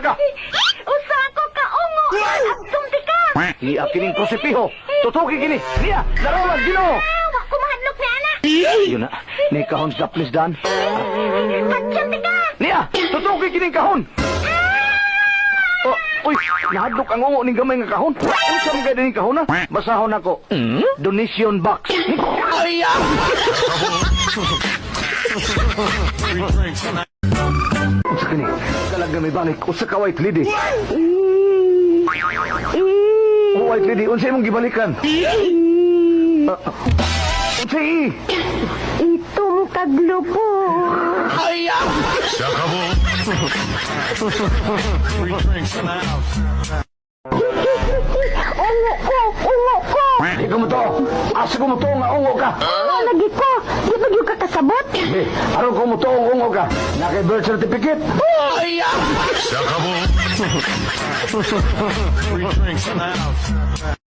ka? Usa ako ka ungo. Absong tika. Iya kining krusipiho. Tutuki kini. Niya, larawan Ginoo. Ah, wa ko mahadlok ni ana. Yun na. Ni kahon sa please dan. Patyan tika. Niya, tutuki kining kahon. Oh, uy, nahadlok ang ungo ning gamay nga kahon. Unsa man kay ning kahon na? Basahon ako. Donation box. Unsa kini? Kalag na may balik. Usa ka white lady. Oh, white lady, unsa imong gibalikan? Ah, ah. Unsa i? Itong kaglubo. Ungo ko, ungo ko. Di ko mo to. Asa ko mo to nga ungo ka? Ungo lagi ko. Di ba gyud ka kasabot? Eh, aron ko mo to ang ungo ka. Na kay birth certificate. Three drinks in the house.